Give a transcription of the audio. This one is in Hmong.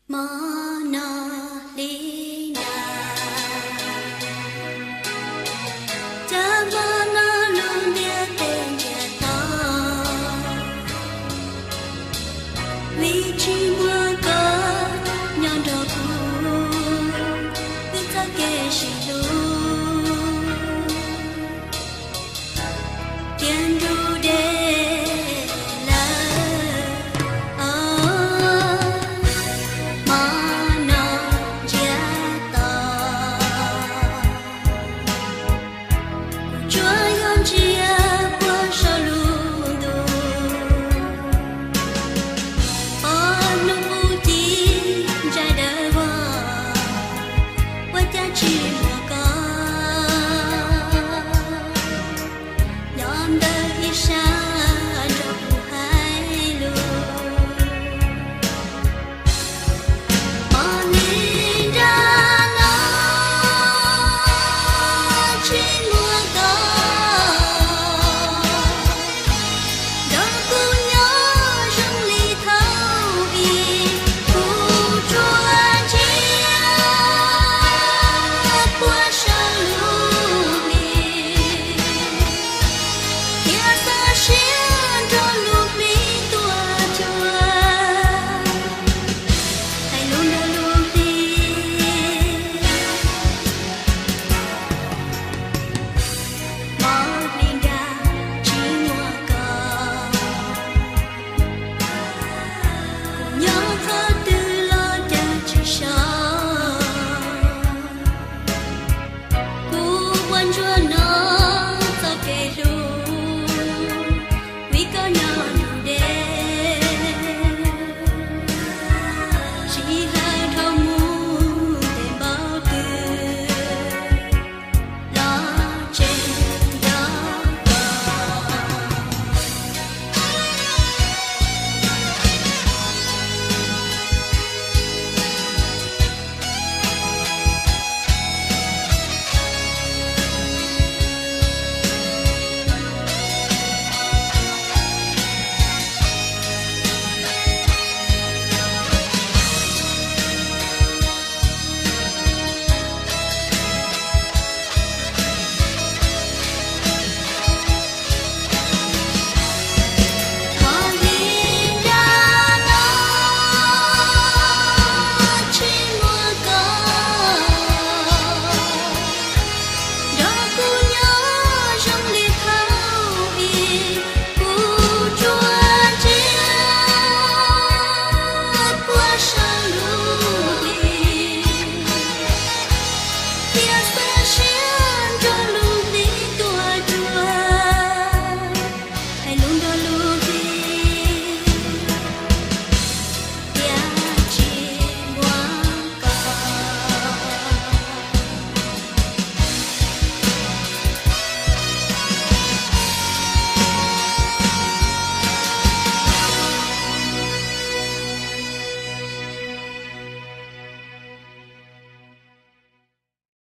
Hmo no hli nra, cas hmo no lub ntiaj teb ntsiag to, vim tsis muaj koj nyob nrog kuv, wb txoj kev sib hlub cia nruj deb lawm. Os, hmo no ntsiag to, kuv tsuas yog ntsia puag saum lub ntuj, pom hnub qub ci ntsais dawb vog, ua cas tsis muaj koj nyob ntawm ib sab nrog kuv hais lus. Hmo li nra no tsis muaj koj nrog kuv nyob zoo li thaum ub, kuv tsuas ntsia puag saum lub hli, thiab xav siab nrog lub hli tuaj cuag, hais lus nrog lub hli. Hmo li nra tsis muaj koj, kuv nyob qhov